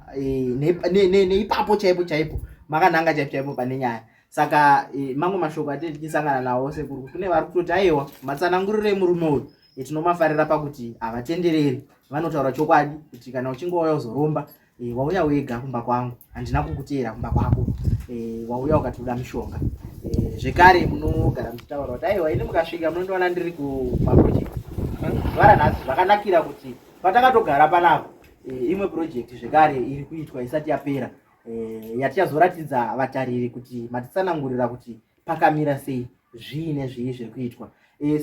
S1: neipapo chaipo chaipo, makananga chaipo chaipo pane nyaya. Saka mamwe mashoko atiri tichisangana nawo sekuru, kune vari kutoti aiwa, matsananguriro emurume uyu tinomafarira pakuti havatendereri, vanotaura chokwadi kuti kana uchinge wauya uzoromba, wauya wega kumba kwangu, handina kukuteera kumba kwako, wauya ukati mishonga. Zvekare munogara muchitaura kuti aiwa, ini mukasvika munondiwana ndiri kumaproject. Zuva ranhasi zvakanakira kuti patakatogara panapa, imwe project zvekare iri kuitwa isati yapera, yatichazoratidza vatariri kuti matitsanangurira kuti pakamira sei, zvii nezvii zviri kuitwa.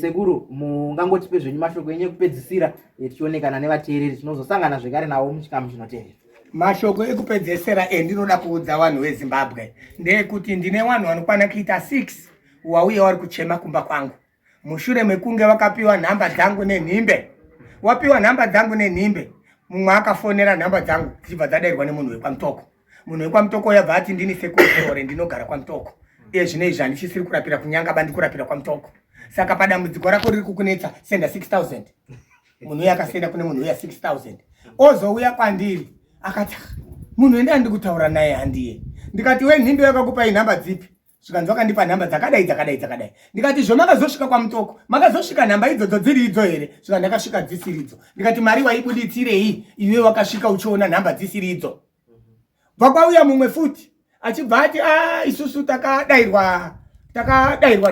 S1: Sekuru, mungangotipe zvenyu mashoko enyu ekupedzisira, tichionekana nevateereri, tinozosangana zvekare navo muchikamu chinotevera.
S2: Mashoko ekupedzesera endinoda kuudza vanhu veZimbabwe ndeyekuti ndine vanhu vanokwana kuita 6 wauya vari kuchema kumba kwangu mushure mekunge vakapiwa nhamba dzangu nenhimbe. Wapiwa nhamba dzangu nenhimbe, mumwe akafonera nhamba dzangu dzichibva dzadairwa nemunhu wekwaMutoko. Munhu wekwaMutoko yabva ati, "Ndini sekuru Sithole, ndinogara kwaMutoko. Iye zvino izvi handichisiri kurapira kuNyanga ba, ndikurapira kwaMutoko. Saka padambudziko rako riri kukunetsa, senda 6000." Munhu uyo akasenda kune munhu uya 6000, ozouya kwandiri akati, "Ah, munhu enda ndikutaura naye handiye." Ndikati, "Wenhimbe yakakupai nhamba dzipi?" Zvikanzi, "Wakandipa nhamba dzakadai, dzakadai, dzakadai." Ndikati, "Zvomakazosvika kwaMutoko, makazosvika nhamba idzodzo dziri idzo here?" Zvika, "Ndakasvika dzisiri idzo." Ndikati, "Mari waibuditsirei iwe wakasvika uchiona nhamba dzisiri idzo?" Bva kwauya mumwe futi achibva ati, "A, isusu takadairwa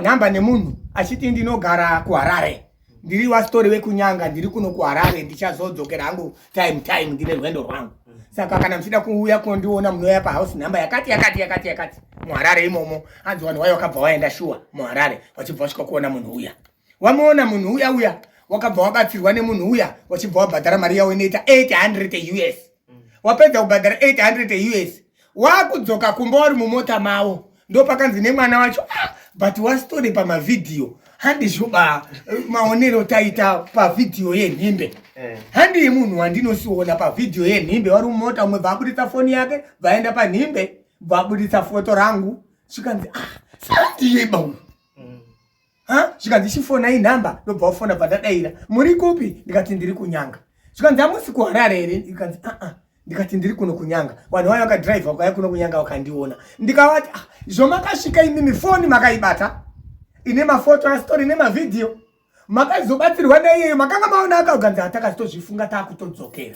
S2: nhamba nemunhu achiti ndinogara kuHarare, ndiri waSithole wekuNyanga, ndiri kuno kuHarare, ndichazodzokera hangu time time, ndine rwendo rwangu. Saka kana muchida kuuya kondiona, munouya pahouse nhamba yakati yakati yakati yakati muHarare imomo." Hanzi vanhu vayo vakabva vaenda shuwa muHarare, vachibva vasvika kuona munhu uya. Wamuona munhu uya uya, wakabva wabatsirwa nemunhu uya, wachibva wabhadhara mari yawo inoita 800 US. Wapedza kubhadhara 800 US, wakudzoka kumba wari mumota mavo, ndo pakanzi nemwana wacho, "Ah, but waSithole pamavhidhiyo handizvoba, maonero taita pavhidhiyo yenhimbe handii munhu wandinosiona pavhidhiyo yenhimbe." Wari mumota, umwe bva abuditsa foni yake, bvaenda panhimbe, bva abuditsa foto rangu. Zvikanzi, "Ah, sandiyeba uyu." Ha, zvikanzi, "Chifonai nhamba." Ndobva wafona, bva ndadaira, "Muri kupi?" Ndikati, "Ndiri kuNyanga." Zvikanzi, "Hamusi kuHarare here?" Ndikanzi, "Aa." Ndikati, "Ndiri kuno kuNyanga." Vanhu vaya vakadhiraivha vakauya kuno kuNyanga, vakandiona. Ndikavati, "Ah, zvomakasvika imimi foni makaibata ine mafoto aSithole nemavhidhiyo, makazobatsirwa naiyeyo, makanga maona akauganzi?" "Hatakazitozvifunga, taakutodzokera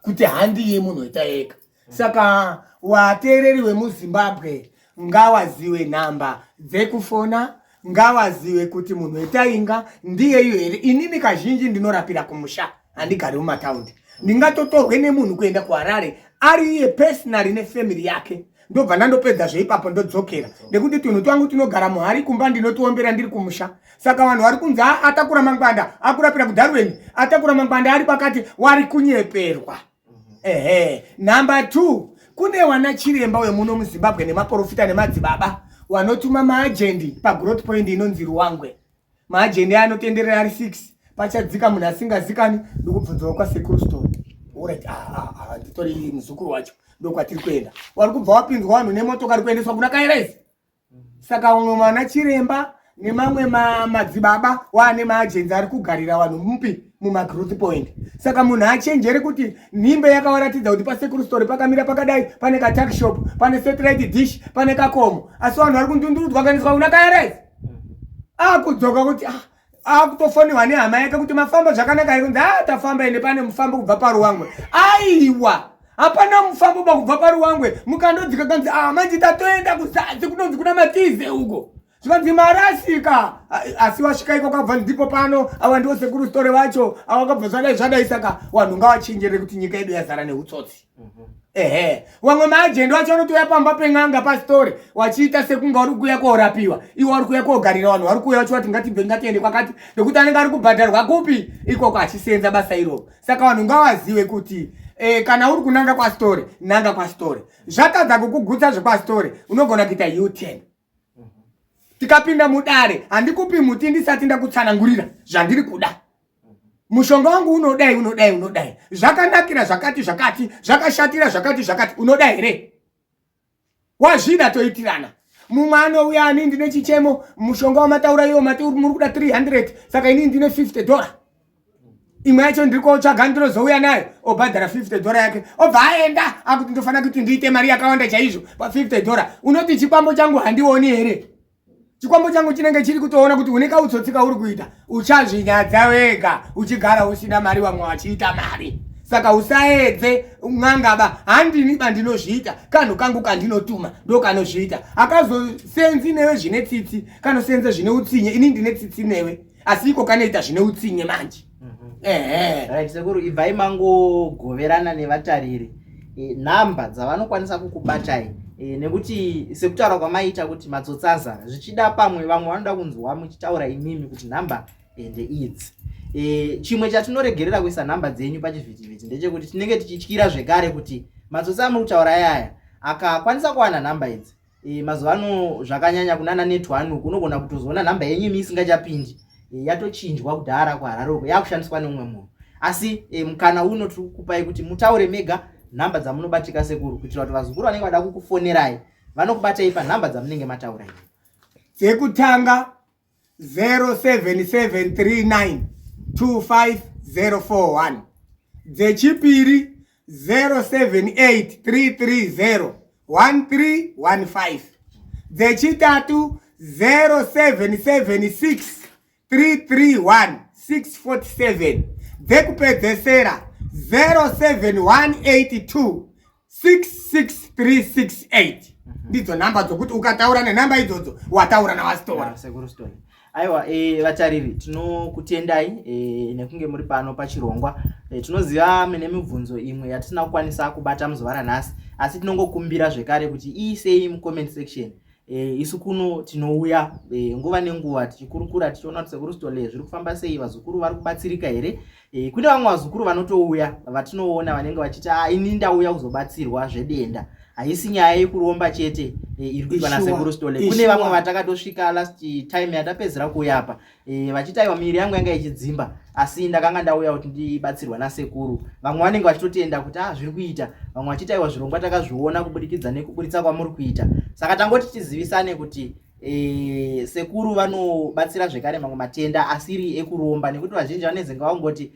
S2: kuti handiye munhu wetaeka." Saka vateereri vemuZimbabwe ngawaziwe nhamba dzekufona, ngawaziwe kuti munhu wetainga ndiyeyo here. Inini kazhinji ndinorapira kumusha, handigari mumataundi. Ndingatotorwe nemunhu kuenda kuHarare ari iye personally nefamily yake, ndobva ndandopedza zveipapo, ndodzokera, nekuti tunhu twangu tinogara muhari kumba, ndinotiombera ndiri kumusha. Saka vanhu vari kunzi, "Atakura mangwanda akurapira kuDarwen, atakura mangwanda ari kwakati," wari kunyeperwa. Ehe, number 2, kune wana chiremba wemuno muZimbabwe nemaprofita nemadzibaba wanotuma maajendi pagrowth point inonzi Ruwangwe. Maajendi anotenderera ari 6, pachadzika munhu asingazikani, ndikubvunzawo kwasekuru Sithole. Alright, ah, ah, ah, nditori muzukuru wacho, ndokwatiri kuenda. Wari kubva wapinzwa vanhu nemotokari kuendeswa kuna Kairezi. Saka vamwe vana chiremba nemamwe madzibaba waane maajenzi ari kugarira vanhu mupi mumagrowth point. Saka munhu achenjere kuti nhimbe yakavaratidza kuti pasekuru Sithole pakamira pakadai, pane katuckshop, pane satellite dish, pane kakomo, asi vanhu vari kundundurudzwa kuendeswa kuna Kairezi. Akudzoka kuti, ah, akutofoniwa nehama yake kuti, "Mafamba zvakanaka here?" Kunzi, "A, tafamba, ende pane mufambo kubva paRuwangwe." Aiwa. Hapana mufambo ba kubva paruwangwe mukandodzika kanzi ah manje tatoenda kuzasi kunonzi kuna matize uko. Zvikanzi marasika asi wasvika iko kabva ndipo pano ava ndiwo sekuru Sithole vacho ava kabva zvadai zvadai saka vanhu ngavachenjere kuti nyika yedu yazara neutsotsi. Ehe, wamwe maajenti wacho anotouya pamba pen'anga pasitore wachiita sekunge wari kuuya korapiwa iwo wari kuuya kogarira vanhu vari kuuya vachivati ngatibve ngatiende kwakati nekuti anenge ari kubhadharwa kupi ikoko achisenza basa iroro. Saka vanhu ngavazive kuti kana uri kunanga kwasitore nanga kwasitore, zvatadza kukugutsa zvekwasitore unogona kuita U-turn. Tikapinda mudare handikupi muti ndisati ndakutsanangurira zvandiri kuda. Mushonga wangu unodai unodai unodai, zvakanakira zvakati zvakati, zvakashatira zvakati zvakati, unoda here? Wazvida toitirana. Mumwe anouya ani ndine chichemo, mushonga wamataura iwo mati muri kuda 300 saka inini ndine 50 dollar, imwe yacho ndiri kotsvaga ndinozouya nayo, obhadhara 50 dollar yake obva aenda akuti ndofanira kuti ndiite mari yakawanda chaizvo pa 50 dollar. Unoti chikwambo changu handioni here? Chikwambo changu chinenge chiri kutoona kuti une kautsotsi kauri kuita, uchazvinyadza wega uchigara usina mari vamwe vachiita mari. Saka usaedze n'angaba, handiniba ndinozviita, kanhu kangu kandinotuma ndo kanozviita. Akazosenzi newe zvine tsitsi, kanosenza zvine utsinye, ini ndine tsitsi newe asi iko kanoita zvine utsinye manje. Ehe.
S1: Right, sekuru ibvai mangogoverana nevatariri nhamba dzavanokwanisa kukubatai nekuti sekutaura kwamaita kuti matsotsi azara, zvichida pamwe vamwe vanoda kunzwa muchitaura imimi kuti nhamba ndeidzi. Chimwe chatinoregerera kuisa nhamba dzenyu pachivhitivhiti ndechekuti tinenge tichityira zvekare kuti matsotsi amuri kutaura ayaya akakwanisa kuwana nhamba idzi. Mazuva ano zvakanyanya kunana net1 uku, unogona kutozoona nhamba yenyu imi isingachapindi, yatochinjwa kudhara kuHarare uko yakushandiswa neumwe munhu. Asi mukana uno tiri kukupai kuti mutaure mega nhamba dzamunobatika sekuru, kuitira kuti vazukuru vanenge vada kukufonerai vanokubatai panhamba dzamunenge mataura imi.
S2: Dzekutanga 07739 25041, dzechipiri 078330 1315, dzechitatu 0776 331 647, dzekupedzesera 07182 66368. Ndidzo nhamba dzokuti ukataura nenhamba idzodzo wataura nawaSithole.
S1: Sekuru Sithole. Aiwa, vatariri tinokutendai nekunge muri pano pachirongwa. Tinoziva mune mibvunzo imwe yatisina kukwanisa kubata muzuva ranhasi, asi tinongokumbira zvekare kuti iisei mucomment section. Isu kuno tinouya nguva nenguva tichikurukura tichiona kuti sekuru Sithole zviri kufamba sei, vazukuru vari kubatsirika here. Kune vamwe vazukuru vanotouya vatinoona vanenge vachiti ini ndauya kuzobatsirwa zvedenda, haisi nyaya yekuromba chete iri kuitwa nasekuru Sithole. Kune vamwe vatakatosvika last time yatapedzera kuuya apa vachiti aiwa miviri yangu yanga ichidzimba asi ndakanga ndauya kuti ndibatsirwa nasekuru. Vamwe vanenge vachitotenda kuti zviri kuita, vamwe vachiti aiwa zvirongwa takazviona kubudikidza nekuburitsa kwamuri kuita. Saka tangoti tizivisane kuti sekuru vanobatsira zvekare mamwe matenda asiri ekuromba, nekuti vazhinji vanezenge vangoti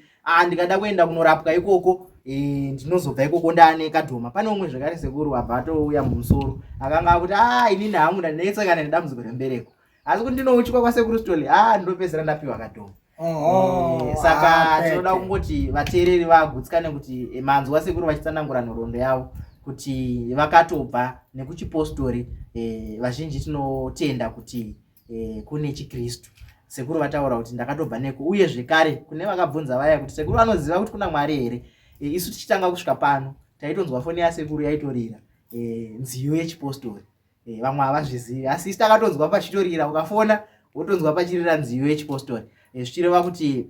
S1: ndikada kuenda kunorapwa ikoko ndinozobva ikoko ndaane kadhoma. Pane umwe zvekare sekuru abva atouya mumusoro akanga akuti inini hangu ndanetsekana nedambudziko rembereko, asi kuti ndinouchikwa kwasekuru Sithole ndinopedzisira ndapiwa kadhoma. Saka tinoda kungoti vateereri vagutsikane kuti manzwa sekuru vachitsanangura nhoroondo yavo kuti vakatobva nekuchipostori. Vazhinji tinotenda kuti kune chiKristu. Sekuru vataura kuti ndakatobva neko, uye zvekare kune vakabvunza vaya kuti sekuru vanoziva kuti kuna Mwari here. Isu tichitanga kusvika pano taitonzwa foni yasekuru yaitorira nziyo yechipostori. Vamwe havazvizivi, asi isu takatonzwa pachitorira, ukafona wotonzwa pachirira nziyo yechipostori, zvichireva kuti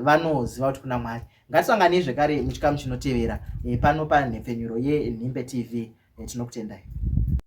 S1: vanoziva kuti kuna Mwari. Ngatisanganei zvekare muchikamu chinotevera pano panhepfenyuro yeNhimbe TV. Tinokutendai.